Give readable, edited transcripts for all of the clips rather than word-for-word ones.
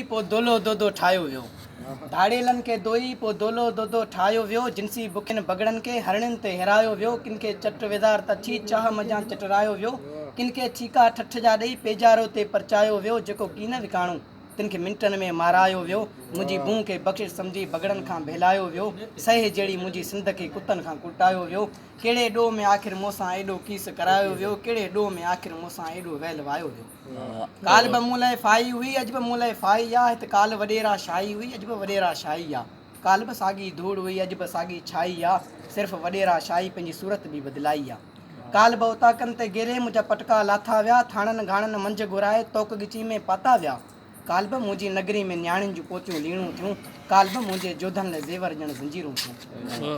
پوء دولهو دودو ٺاهيو ويو. ڌاڙيلن کي دوئي پوء دولهو دودو ٺاهيو ويو. جنسي بکين بگهڙن کي هرڻين تي هيرايو ويو. ڪن کي چٽ وزار تڇي چاهه منجهان چٽرايو ويو. ڪن کي ٺيڪا ٺٺ جا ڏئي پيجارو تي پرچايو ويو. جيڪو ڪين وڪاڻو تن کي منٽن ۾ مارايو ويو. منهنجي بونء کي بخشش سمجهي بگهڙن کان ڀيلايو ويو. سهي جهڙي منهنجي سنڌ کي ڪتن کان ڪٽايو ويو. ڪهڙي ڏوهه ۾ آخر مون سان ايڏو ڪيس ڪرايو ويو. ڪهڙي ڏوهه ۾ آخر مون سان ايڏو ويل وايو ويو. ڪالهه به مون لئه ڦاهي هئي، اڄ به مون لئه ڦاهي آ، هت ڪالهه وڏيرا شاهي هئي، اڄ به وڏيرا شاهي آ. ڪالهه به ساڳي ڌوڙ هئي، اڄ به ساڳي ڇائي آ، صرف وڏيرا شاهي پنهنجي صورت ٻي بدلائي آ. ڪالهه به اوطاقن تي گيري منهنجا پٽڪا لاٿا ويا، ٿاڻن گهاڻن منجهه گهرائي طوق ڳچي ۾ پاتا ويا. ڪالهه به منهنجي نگري ۾ نياڻين جون پوتيون ليڻون ٿيون، ڪالهه به منهنجي جوڌن لئه زيور ڄڻ زنجيرون ٿيون.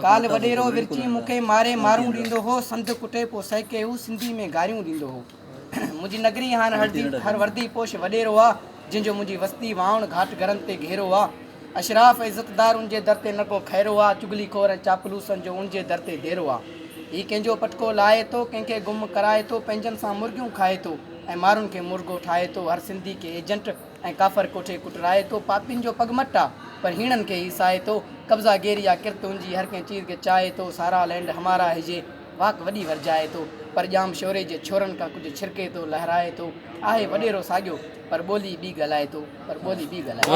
ڪالهه وڏيرو ورچي مون کي ماري مارون ڏيندو هو، سنڌ ڪٽي پوء سهڪي هو سنڌي ۾ گاريون ڏيندو هو. منهنجي نگري هاڻ هڙدي هر وردي پوش وڏيرو آ، جنهن جو منهنجي وستي واهڻ گهاٽ گهرن تي گهيرو آ. اشراف ۽ عزتدار ان جي در تي نه ڪو خيرو آ، چغلي خور ۽ چاپلوسن جو ان جي در تي ديرو آ. هي ڪنهن جو پٽڪو لاهي ٿو، ڪنهن کي گم ڪرائي ٿو، پنهنجن سان مرغيون کائي ٿو ۽ مارن کي مرغو ٺاهي ٿو، هر سنڌي کي ايجنٽ ۽ ڪافر ڪوٺي ڪٽرائي ٿو، پاپين جو پڳمٽ آ، پر هيڻن کي هيسائي ٿو، قبضا گيري آ ڪرت ان جي، هر ڪنهن چيز کي چاهي ٿو، سارا لينڊ همارا هجي. واڪ وڏي ورجائي ٿو، پر ڄام شوري جي ڇورن کان ڪجهه ڇرڪي ٿو، لهرائي ٿو. آهي وڏيرو ساڳيو، پر ٻولي ٻي ڳالهائي ٿو، پر ٻولي ٻي ڳالهائي ٿو.